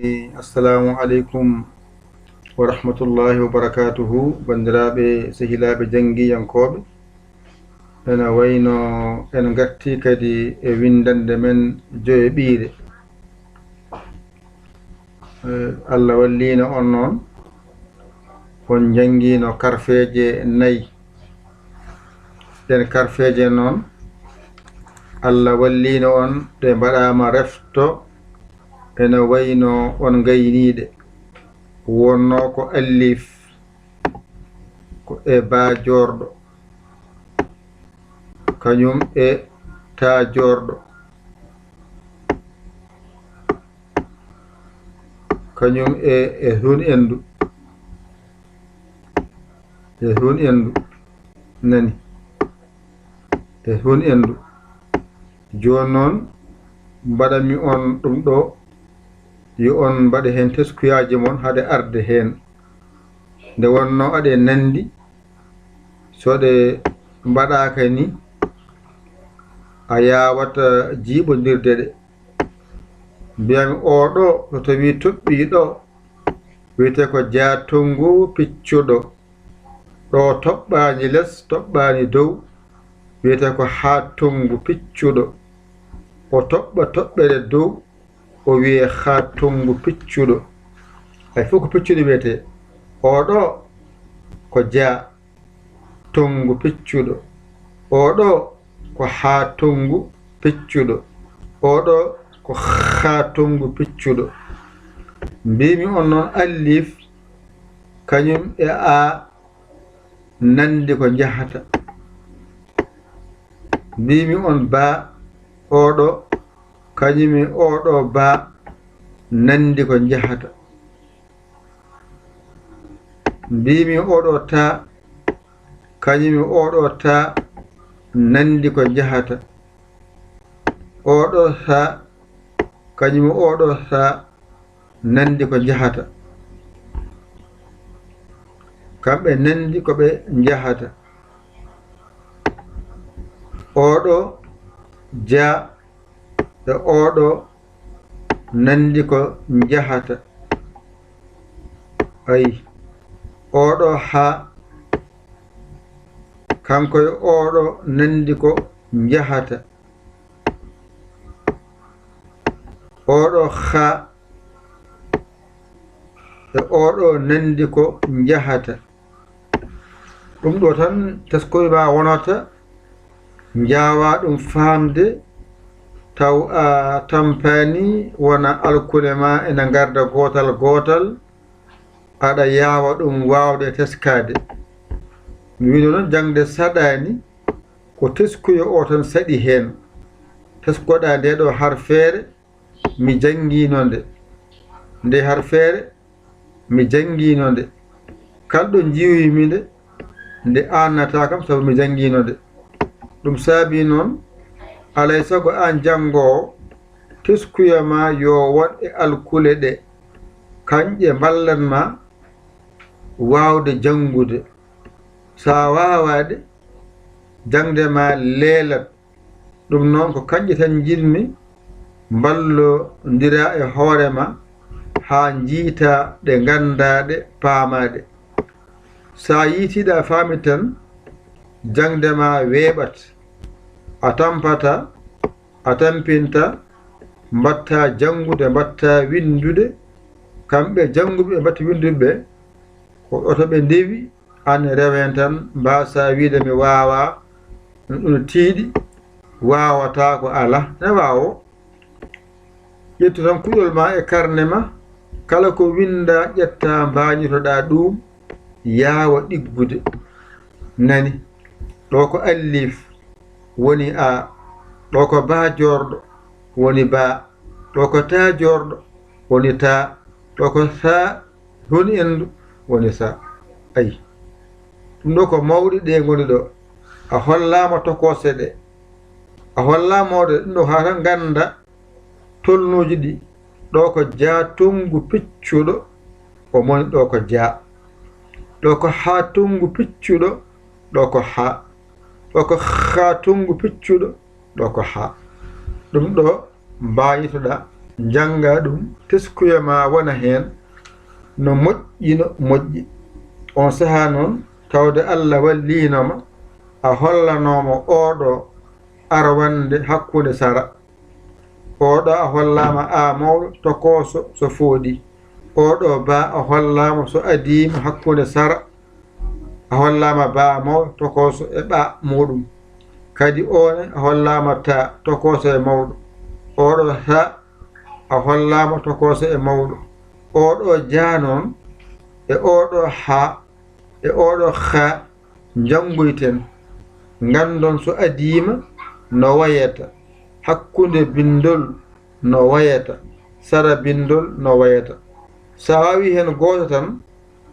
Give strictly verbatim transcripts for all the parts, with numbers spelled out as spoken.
Assalamu aleykum wa rahmatullahi wa barakatuhu. Banndiraaɓe, sehilaaɓe, janngiyankooɓe, ena wayno en ngartii kadi e winndannde men joyoɓiire. Eh, Allah walliino on noon, on njanngiino karfeeje nayi. Ɗeen karfeeje noon, Allah walliino on, ɗe mbaɗaama refto, ene wayno on ngayniiɗe. Wonnoo ko alliif, ko e baa joorɗo, kañum e taa joorɗo, kañum e, e hun enndu, e hun enndu, nani, e hun enndu. Jooni noon, mbaɗanmi on ɗum ɗo, yo on mbaɗe heen teskuyaaji mon hade arde heen. Nde wonnoo aɗe nanndi, so ɗe mbaɗaaka ni, a yaawata jiiɓondirde ɗe. Mbiyami oo ɗo, so tawii toɓɓii ɗo, wiyetee ko jaatonngu piccuɗo. Ɗo toɓɓaani les, toɓɓaani dow, wiyetee ko haatonngu piccuɗo. O toɓɓa toɓɓere dow, o wiyee haatonngu piccuɗo. Hay fof ko piccuɗo wiyetee. Oo ɗo ko jaa tonngu piccuɗo. Oo ɗo ko haatonngu piccuɗo. Oo ɗo ko haatonngu piccuɗo. Mbiimi on noon alliif, kañum e aa nanndi ko njahata. Mbiimi on baa, oo ɗo, kañum e oo ɗo baa nanndi ko njahata. Mbiimi oo ɗo taa, kañum e oo ɗo taa nanndi ko njahata. Oo ɗo saa, kañum e oo ɗo saa nanndi ko njahata. Kamɓe nanndi ko ɓe njahata. Oo ɗo jaa e oo ɗo nanndi ko njahata. Ayi, oo ɗo haa, kanko e oo ɗo nanndi ko njahata. Oo ɗo haa e oo ɗo nanndi ko njahata. Ɗum ɗo tan teskoy ma wonata, njaawaa ɗum faamde, taw a tampaani, wona alkule ma ena ngarda gootal gootal, aɗa yaawa ɗum waawde teskaade. Mi wiino noon, jaŋde saɗaani, ko teskuyo o tan saɗi heen. Teskoɗaa nde ɗo harfeere, mi janngiino nde. Nde harfeere, mi janngiino nde. Kala ɗo njiiwmi nde, nde aannata kam, sabu mi janngiino nde. Ɗum saabii noon, alay sago aan janngoowo, teskuya ma yo won e alkule ɗe, kañƴe mballan ma waawde janngude. So a waawaa ɗe, jaŋde ma leelat. Ɗum noon, ko kañƴe tan njiɗmi mballondira e hoore ma, haa njiytaa ɗe, nganndaa ɗe, paamaa ɗe. So a yiytii ɗe, a faamii tan, jaŋde ma weeɓat. A tampataa, a tampintaa, mbaɗtaa janngude, mbaɗtaa winndude. Kamɓe jannguɓe ɓe mbaɗti winndude ɓe, ko oto ɓe ndewi, aan rewen tan, mbaasaa wiyde mi waawaa, ɗum tiiɗi, waawataa ko alaa, ene waawo. Ƴettu tan kuɗol ma e karne ma, kala ko winndaa, ƴettaa, mbaañitoɗaa ɗum, yaawa ɗiggude. Nani, ɗo ko alliif, woni aa, ɗo ko baa joorɗo, woni baa, ɗo ko taa joorɗo, woni taa, ɗo ko saa, hun enndu, woni saa. Ayi, ɗum ɗo ko mawɗi ɗe ngoni ɗo. A hollaama tokoose ɗe. A hollaama o ɗe, ɗum ɗo haa tan ngannda tolnuuji ɗi. Ɗo ko jaa tonngu piccuɗo, o moni ɗo ko jaa. Ɗo ko haa tonngu piccuɗo, ɗo ko haa. Ɗo ko haa tonngu piccuɗo, ɗo ko haa. Ɗum ɗo mbañitoɗaa, Njannga ɗum, teskuya ma wona heen no moƴƴi, no moƴƴi. On sahaa noon, tawde Allah walliino ma, a hollanoo mo ooɗo arwannde hakkunde sara. Ooɗo a hollaama a mawɗo tokooso so fooɗi. Ooɗo ba a hollaama so adiima hakkunde sara. A hollaama ba mawɗo tokooso e ɓa muuɗum. Kadi oone a hollaama ta tokooso e mawɗo. Ooɗo ta a hollaama tokooso e mawɗo. Ooɗo ja noon e ooɗo ha e ooɗo ha njanngoyten, nganndon so adiima no wayata, hakkunde binndol no wayata, sara binndol no wayata. So a waawii heen gooto tan,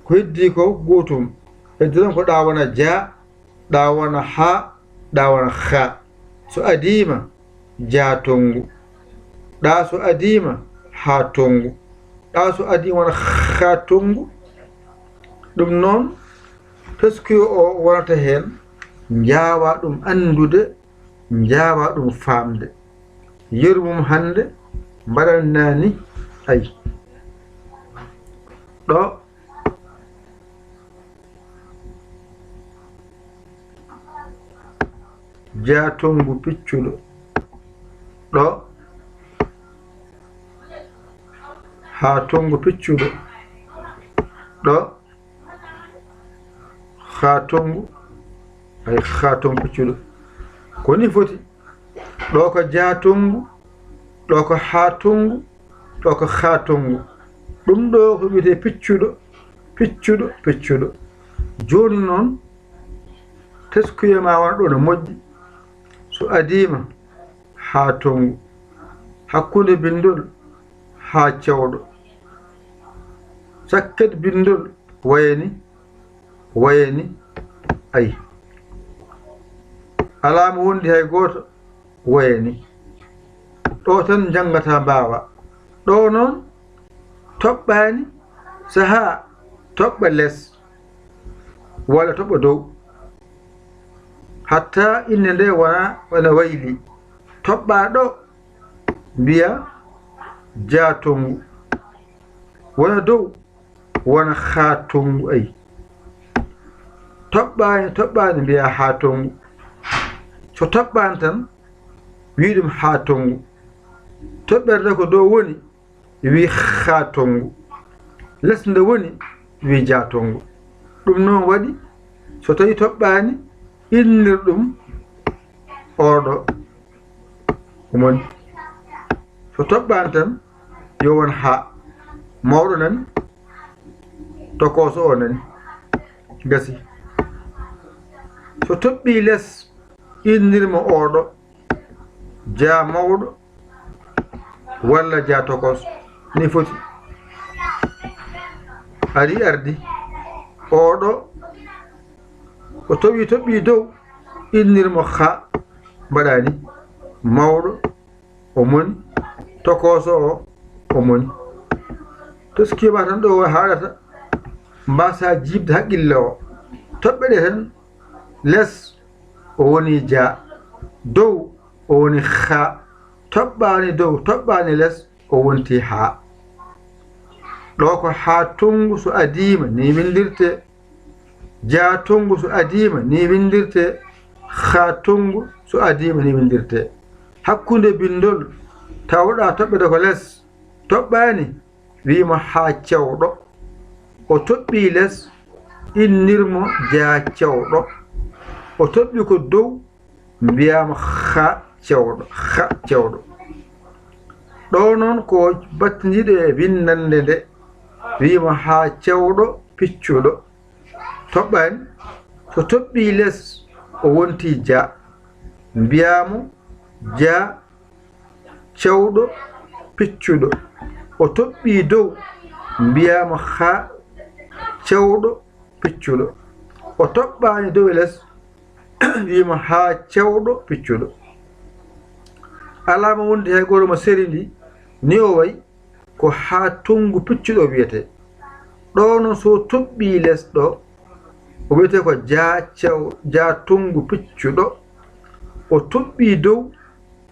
ko heddii ko gootum. Heddii tan ko ɗa wona ja, ɗa wona ha, ɗa wona ha. So adiima, ja tonngu. Ɗa so adiima, ha tonngu. Ɗa so adiima wona ha tonngu. Ɗum noon, teskuyo o wonata heen, njaawa ɗum anndude, njaawa ɗum faamde. Yeru mum hannde, mbaɗan naani, ay. Ɗo ja tonngu piccuɗo. Ɗo ha tonngu piccuɗo. Ɗo ha tonngu, ay, ha tonngu piccuɗo. Ko ni foti. Ɗo ko ja tonngu, ɗo ko ha tonngu, ɗo ko ha tonngu. Ɗum ɗo ko wiyetee piccuɗo, piccuɗo, piccuɗo. Jooni noon, teskuya ma wona ɗo no moƴƴi. So adiima, ha tonngu. Hakkunde binndol, ha cewɗo. Sakket binndol, wayani, wayani, ay. Alaa mo wondi hay gooto, wayani. Ɗo tan njanngata mbaawa. Ɗo noon, toɓɓaani sahaa toɓɓa les, walla toɓɓa dow. Hatta innde nde wona, wona wayli. Toɓɓa ɗo, mbiya ja tonngu. Wona dow, wona ha tonngu, ay. Toɓɓaani, toɓɓaani, mbiya ha tonngu. So toɓɓaani tan, wi ɗum ha tonngu. Toɓɓere nde ko dow woni, wi ha tonngu. Les nde woni, wi ja tonngu. Ɗum noon waɗi, so tawi toɓɓaani, innir ɗum ooɗo. Ko moni, so toɓɓaani tan, yo won ha. Mawɗo nani, tokooso o nani. Gasi. So toɓɓii les, innir mo ooɗo. Ja mawɗo walla ja tokos, ni foti. Ari ardi. Ooɗo, o towi toɓɓii dow, innir mo ha, mbaɗa ni. Mawɗo, o moni. Tokooso o, o moni. Toskiima tan ɗo o haaɗata, mbasa jiiɓde haqqille o. Toɓɓe ɗe tan, les, o woni ja. Dow, o woni ha. Toɓɓaani dow, toɓɓaani les, o wonti ha. Ɗo ko ha tonngu so adiima, ni winndirtee. Ja tonngu so adiima, ni winndirtee. Ha tonngu so adiima, ni winndirtee. Hakkunde binndol, tawɗa toɓɓe ɗe ko les. Toɓɓaani, wiima ha cewɗo. O toɓɓii les, innir mo ja cewɗo. O toɓɓi ko dow, mbiyaama ha cewɗo, ha cewɗo. Ɗo noon ko battindiiɗo e winnande nde, wiima ha cewɗo piccuɗo. Toɓɓaani, so toɓɓii les, o wonti ja. Mbiyaamo ja cewɗo piccuɗo. O toɓɓii dow, mbiyaama ha cewɗo piccuɗo. O toɓɓaani dow e les, wiima ha cewɗo piccuɗo. Alaa mo wondi hay gooto mo seri ndi, ni o wayi, ko ha tonngu piccuɗo wiyetee. Ɗo noon so toɓɓii les ɗo, o wiyetee ko ja cew-, ja tonngu piccuɗo. O toɓɓii dow,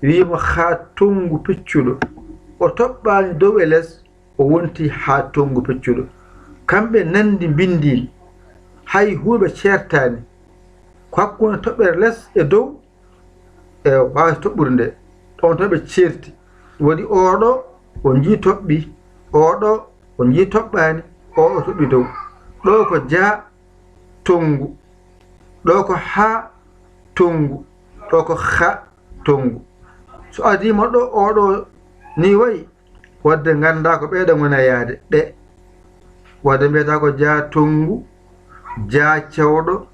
wiima ha tonngu piccuɗo. O toɓɓaani dow e les, o wonti haa tonngu peccuɗo. Kamɓe nanndi mbinndiin, hay huunde ceertaani. Ko hakkunde toɓɓere les e dow e waawde toɓɓude nde. Ɗoon tan ɓe ceerti. Waɗi ooɗo o njii toɓɓi, ooɗo o njii toɓɓaani, ooɗo toɓɓi dow. Ɗo ko jaa tonngu, ɗo ko haa tonngu, ɗo ko ha tonngu. So adiima ɗo ooɗo ni wayi, wadde nganndaa ko ɓeeɗo ngoni e yaade, ɓe. Wadde mbiyata ko jaa tonngu, jaa cewɗo,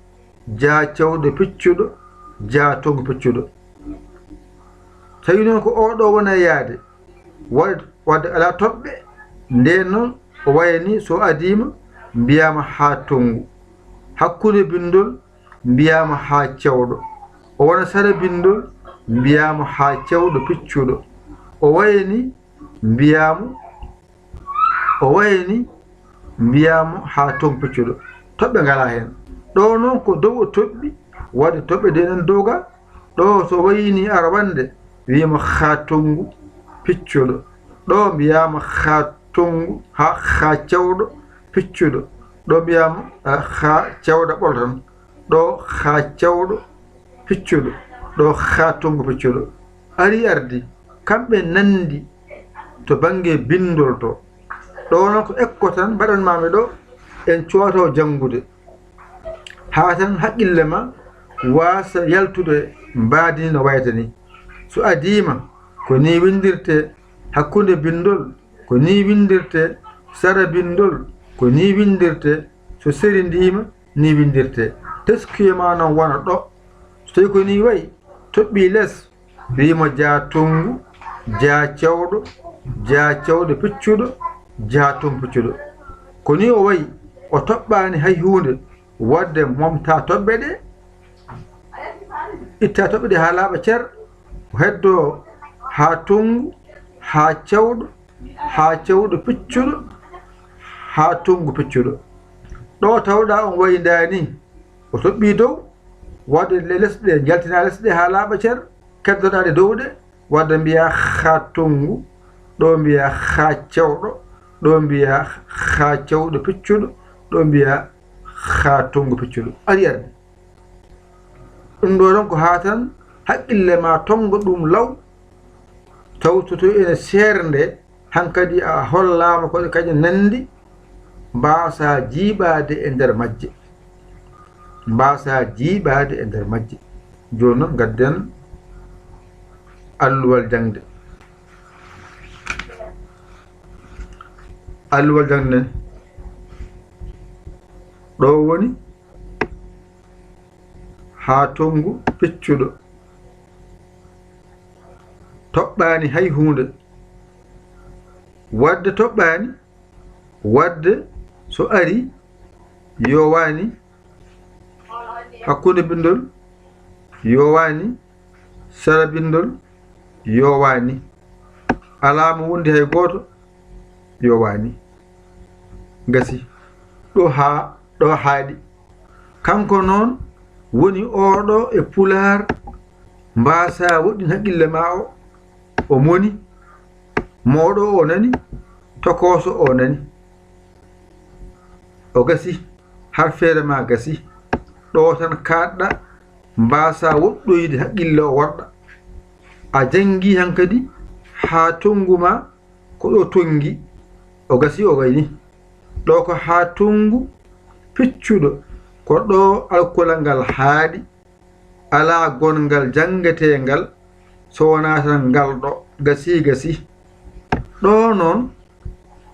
jaa cewɗo piccuɗo, jaa tonngu piccuɗo. Tawi noon ko ooɗo woni e yaade, wa-, wadde alaa toɓɓe, ndeen noon o wayani so adiima mbiyaama haa tonngu. Hakkunde binndol mbiyaama haa cewɗo. O wona sara binndol mbiyaama haa cewɗo piccuɗo. O wayani mbiyaama, o wayani mbiyaama haa tonngu piccuɗo. Toɓɓe ngalaa heen. Ɗo noon ko dow o toɓɓi, wadde toɓɓe ɗe enen dow ga. Ɗo so wayini arwande, wiima haa tonngu piccuɗo. Ɗo mbiyaama haa tonngu, haa, haa cewɗo piccuɗo. Ɗo mbiyaama, eh, haa cewɗo ɓoltan. Ɗo haa cewɗo piccuɗo. Ɗo haa tonngu piccuɗo. Ari ardi, kamɓe nanndi to bannge binndol to. Ɗo noon ko ekko tan mbaɗanmaami ɗo, en cooto janngude. Haa tan haqqille ma waasa yaltude mbaadi no wayata ni. So adiima, ko ni winndirtee, hakkunde binndol, ko ni winndirtee, sara binndol, ko ni winndirtee, so serindiima, ni winndirtee. Teskuyee ma noon wona ɗo. So tawii ko ni wayi, toɓɓii les, wiima jaa tonngu, jaa cewɗo, jaa cewɗo piccuɗo, jaa tonngu piccuɗo. Ko ni o wayi, o toɓɓaani hay huunde, wadde momta toɓɓe ɗe, itta toɓɓe ɗe haa laaɓa cer, o heddoo haa tonngu, haa cewɗo, haa cewɗo piccuɗo, haa tonngu piccuɗo. Ɗo tawɗaa on wayindaani, o toɓɓii dow, wadde le-, lesɗe, njaltinaa lesɗe haa laaɓa cer, keddoɗaa ɗe dow ɗe, wadde mbiyaa haa tonngu, ɗo mbiyaa haa cewɗo, ɗo mbiyaa haa cewɗo piccuɗo, ɗo mbiyaa haa tonngu piccuɗo. Ari arde. Ɗum ɗo tan ko haa tan haqqille ma tonnga ɗum law, taw so tawii ene seernde, hankadi a hollaama ko kadi nanndi, mbaasaa jiiɓaade e nder majje. Mbaasaa jiiɓaade e nder majje. Jooni noon ngadden alluwal jaŋde. Alluwal jaŋde nden. Ɗo woni haa tonngu peccuɗo. Toɓɓaani hay huunde. Wadde toɓɓaani, wadde so ari, yowaani, hakkunde binndol, yowaani, sara binndol, yowaani. Alaa mo wondi hay gooto, yowaani. Gasi. Ɗo haa, ɗo haaɗi. Kanko noon woni ooɗo e Pulaar, mbaasaa woɗɗin haqqille ma o, o moni, mooɗo o nani, tokooso o nani. O gasi, har feere ma gasi. Ɗo tan kaaɗɗa, mbaasaa woɗɗoyde haqqille o woɗɗa. A janngii hankadi haa tonngu ma ko ɗo tonngi, o gasi o gayni. Ɗo ko haa tonngu piccuɗo, ko ɗo alkolal ngal haaɗi. Alaa gonngal janngeteengal so wonaa tan ngal ɗo, gasi gasi. Ɗo noon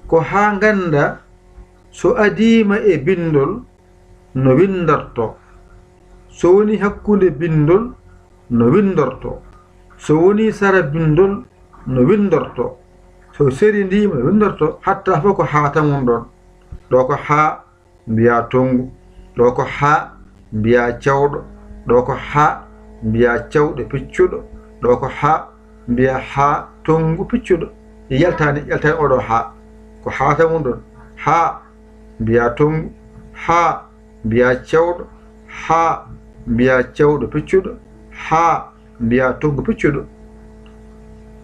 ko haa ngannda so adiima e binndol no winndortoo, so woni hakkunde binndol no winndortoo, so woni sara binndol no winndortoo, so serindiima no winndortoo, hatta fof ko haa tan woni ɗoon. Ɗo ko haa mbiyaa tonngu, ɗo ko haa mbiyaa cewɗo, ɗo ko haa mbiyaa cewɗo piccuɗo, ɗo ko haa mbiyaa haa tonngu piccuɗo. Yaltaani, yaltaani oɗo haa. Ko haa tan woni ɗoon. Haa mbiyaa tonngu, haa mbiyaa cewɗo, haa mbiyaa cewɗo piccuɗo, haa mbiyaa tonngu piccuɗo.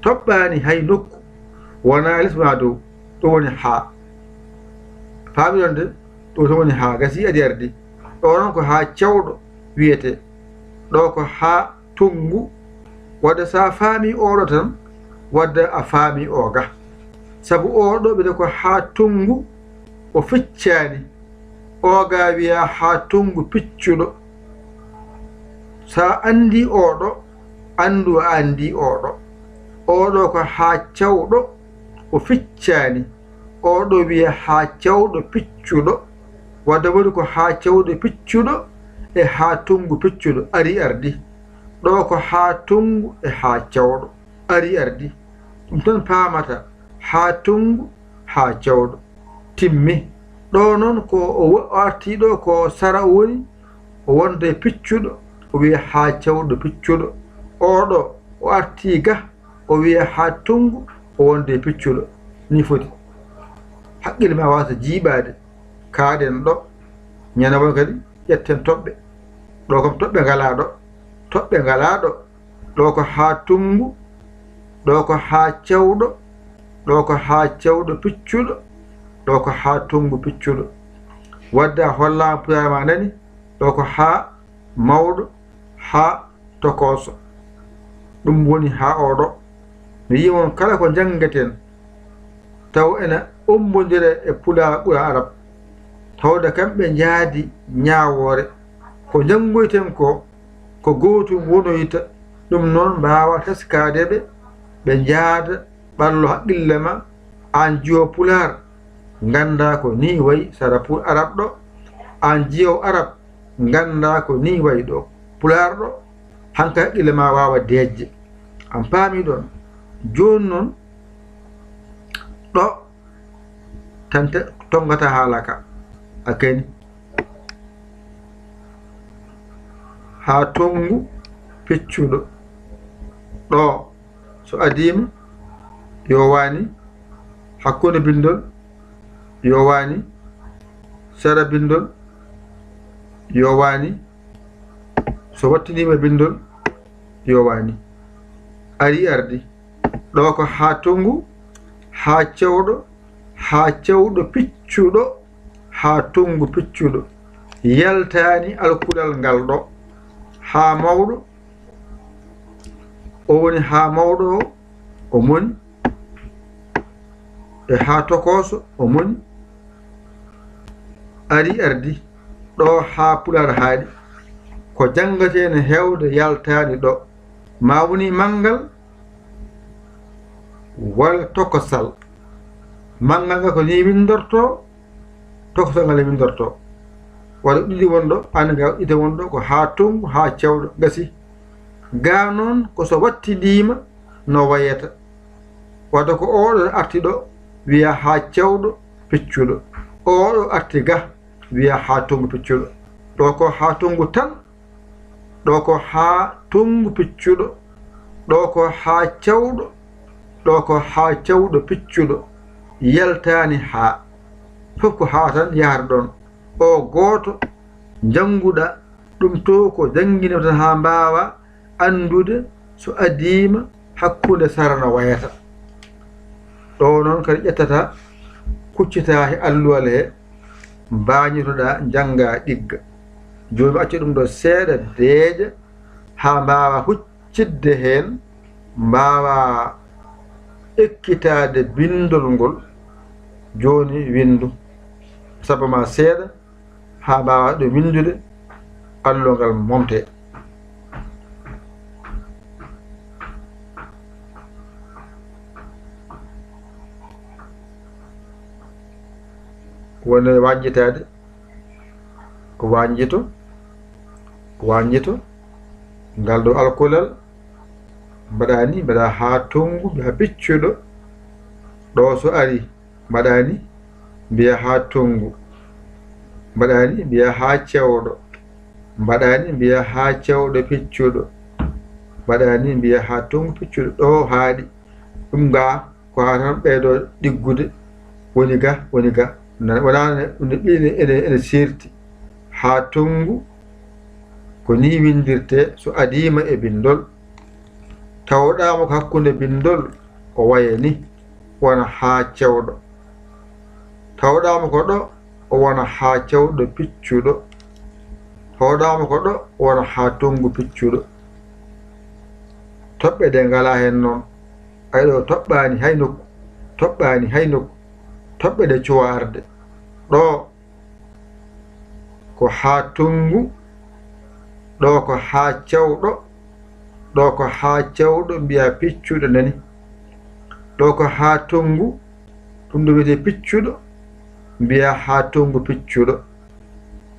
Toɓɓaani hay nokku. Wonaa les, wonaa dow. Ɗum woni haa. Faami ɗon de? Ɗum tan woni haa. Gasi, ari ardi. Ɗo noon ko haa cewɗo wiyetee. Ɗo ko haa tonngu. Wadde so a faami oɗo tan, wadde a faami o ga. Sabu oɗo ɓe ko haa tonngu, o feccaani. O ga wiya haa tonngu piccuɗo. So a anndi oɗo, anndu a anndi oɗo. Oɗo ko haa cewɗo, o feccaani. Oɗo wiya haa cewɗo piccuɗo. Wadde woni ko haa cewɗo piccuɗo e haa tonngu piccuɗo, ari ardi. Ɗo ko haa tonngu e haa cewɗo, ari ardi. Ɗum tan paamata, haa tonngu, haa cewɗo. Timmi. Ɗo noon ko o wo-, o artii ɗo ko sara o woni, o wonda e piccuɗo, o wiya haa cewɗo piccuɗo. Oɗo o artii ga, o wiya haa tonngu, o wonda e piccuɗo. Ni foti. Haqqille ma waasa jiiɓaade. Kaaɗen ɗo. Ñande won kadi ƴetten toɓɓe. Ɗo kam toɓɓe ngalaa ɗo. Toɓɓe ngalaa ɗo. Ɗo ko haa tonngu, ɗo ko haa cewɗo, ɗo ko haa cewɗo piccuɗo, ɗo ko haa tonngu piccuɗo. Wadde a hollaama pulaar ma nani, ɗo ko haa mawɗo, haa tokooso. Ɗum woni haa oɗo. Mi wiyi on kala ko njanngaten, taw ena ommbondira e pulaar ɓura arab. Tawde kamɓe njaadi ñaawoore. Ko njanngoyten ko, ko gootum wonoyta. Ɗum noon mbaawa teskaade ɓe, ɓe njaada ɓallo haqqille ma. Aan jiwo pulaar, nganndaa ko nii wayi sara pu-, arab ɗo. Aan jiwo arab, nganndaa ko nii wayi ɗo pulaar ɗo. Hankay haqqille ma waawa deeƴde. Aan paami ɗon. Jooni noon, ɗo tan te-, tonngata haala ka. A keni. Haa tonngu piccuɗo. Ɗo, so adiima, yo waani. Hakkunde binndol, yo waani. Sera binndol, yo waani. So wattiniima binndol, yo waani. Ari ardi. Ɗo ko haa tonngu, haa cewɗo, haa cewɗo piccuɗo, haa tonngu piccuɗo. Yaltaani alkulal ngal ɗo. Haa mawɗo, o woni haa mawɗo o, o moni. E haa tokooso, o moni. Ari ardi. Ɗo haa pulaar haaɗi. Ko janngatee no heewde yaltaani ɗo. Ma woni manngal walla tokosal. Manngal ngal ko nii winndortoo, tokosal ngal e winndortoo. Waɗa ɗiɗi wonɗo, aan ngal ita wonɗo ko haa tonngu, haa cewɗo, gasi. Gaa noon ko so wattindiima no wayata. Wadde ko oɗo arti ɗo, wiya haa cewɗo piccuɗo. Oɗo arti ga, wiya haa tonngu piccuɗo. Ɗo ko haa tonngu tan, ɗo ko haa tonngu piccuɗo, ɗo ko haa cewɗo, ɗo ko haa cewɗo piccuɗo. Yaltaani haa. Fof ko haa tan yahata ɗoon. O gooto njannguɗaa ɗum to ko jannginoo tan haa mbaawa anndude so adiima hakkunde sara no wayata. Ɗo noon kadi ƴettata, kuccitaa he alluwal he, mbaañotoɗaa, njanngaa, ɗigga. Jooni accu ɗum ɗo seeɗa deeƴa haa mbaawa huccidde heen, mbaawa ekkitaade binndol ngol. Jooni winndu. Sabu ma seeɗa, haa mbaawa ɗum winndude, allo ngal momtee. Wone wañjitaade, wañjito, wañjito, ngal ɗo alkulal, mbaɗaa ni, mbaɗaa haa tonngu, mbiyaa piccuɗo, ɗo so ari, mbaɗaa ni, mbiyaa haa tonngu. Mbaɗaa ni, mbiyaa haa cewɗo. Mbaɗaa ni, mbiyaa haa cewɗo piccuɗo. Mbaɗaa ni, mbiyaa haa tonngu piccuɗo. Ɗo haaɗi. Ɗum ga, ko haa tan ɓeydo ɗiggude. Woni ga, woni ga. Na-, wonaa ne, ne ɓiyi ne, ene, ene seerti. Haa tonngu, ko ni winndirtee so adiima e binndol. Tawɗaama ko hakkunde binndol, o waya ni. wona haa cewɗo. Tawɗaama ko ɗo, o wona haa cewɗo piccuɗo. Tawɗaama ko ɗo, o wona haa tonngu piccuɗo. Toɓɓe ɗe ngalaa heen noon. Ay ɗo toɓɓaani hay nokku, toɓɓaani hay nokku. Toɓɓe ɗe cuwa arde. Ɗo ko haa tonngu, ɗo ko haa cewɗo, ɗo ko haa cewɗo mbiyaa piccuɗo nani. Ɗo ko haa tonngu, ɗum ɗo wiyetee piccuɗo, mbiyaa haa tonngu piccuɗo.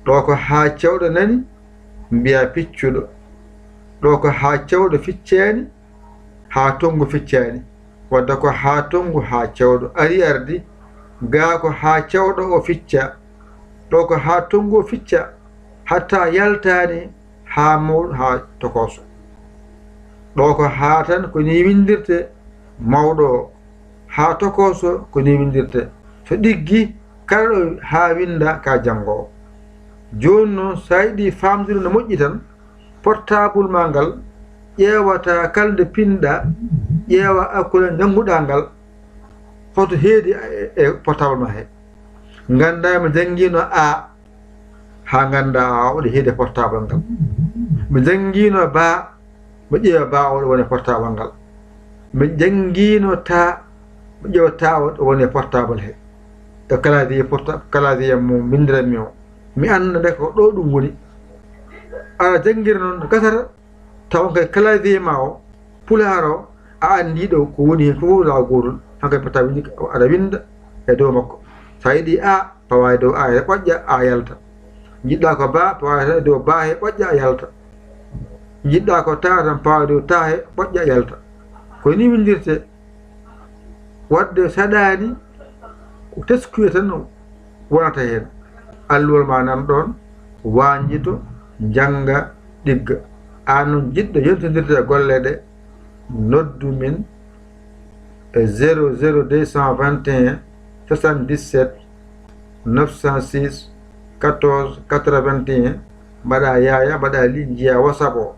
Ɗo ko haa cewɗo nani, mbiyaa piccuɗo. Ɗo ko haa cewɗo ficcaani, haa tonngu ficcaani. Wadde ko haa tonngu haa cewɗo ari ardi, gaa ko haa cewɗo o ficca. Ɗo ko haa tonngu o ficca, hatta yaltaani haa mawɗo, haa tokooso. Ɗo ko haa tan ko ni winndirte mawɗo o, haa tokooso ko ni winndirte. So ɗiggi, kala ɗo haa winnda ka janngoowo. Jooni noon, so a yiɗi faamdude no moƴƴi tan, portable ma ngal, ƴeewata kala nde pinɗa, ƴeewa alkule njannguɗa ngal, hoto heedi e, e portable ma he. Ngannda mi janngiino A, haa ngannda A oɗo heedi e portable ngal. Mi janngiino Ba, mi ƴeewa Ba oɗo woni e portable ngal. Mi janngiino Ta, mi ƴeewa Ta oɗo woni e portable he. E clavier porta-, clavier mo winndiranmi o. Mi annda nde ko ɗo ɗum woni. Aɗa janngiri noon no gasata, taw kay clavier ma o, pulaar o, a anndi ɗo ko woni heen fof laawol gootol, hankay pota winndi, aɗa winnda e dow makko. So a yiɗi A, pawa e dow A, ɓoƴƴa A yalta. Njiɗɗa ko Ba, pawa e dow Ba he, ɓoƴƴa A yalta. Njiɗɗa ko Ta tan, pawa e dow Ta he, ɓoƴƴa A yalta. Ko ni winndirte. Wadde saɗaani, ko teskuya tan wonata heen. Alluwal ma nan ɗoon, wañjito, njannga, ɗigga. Aan noon jiɗɗo yontondirde e golle ɗe, noddu min e zéro zéro deux cent vingt et un soixante-dix-sept neuf cent six quatorze quatre-vingt-un, mbaɗa Yaaya, mbaɗa Li, njiya WhatsApp o,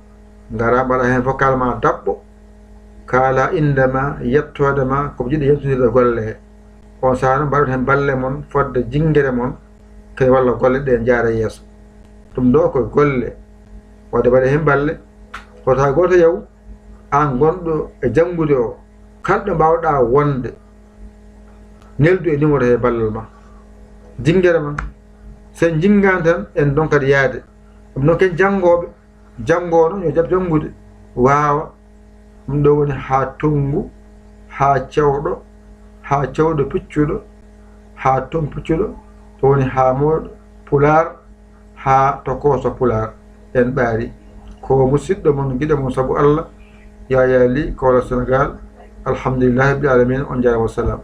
ngara mbaɗa heen vocal ma daɓɓo, kaala innde ma, yettoode ma, ko jiɗɗo yontondirde golle he. On sahaa noon mbaɗon heen balle mon fodde jinngere mon, kadi walla golle ɗe njaara yeeso. Ɗum ɗo ko golle, wadde mbaɗe heen balle, wota gooto yaw, aan gonɗo e janngude o, kala ɗo mbaawɗa wonde, neldu e numéro he ballal ma. Jinngere ma, so en jinngaani tan, en ndonkat yaade. Ɗum noon ken janngooɓe, janngoono yo jaɓ janngude, waawa. Ɗum ɗo woni haa tonngu, haa cewɗo, haa cewɗo piccuɗo, haa tonngu piccuɗo, ɗo woni haa mawɗo pulaar, haa tokooso pulaar. En ɓaari. Ko musiɗɗo mon, giɗo mon sabu Allah, Yaaya Li, Kawla Senegaal. Alhamdulillahi rabbil aalamiin, on njaaraama, wasalaam.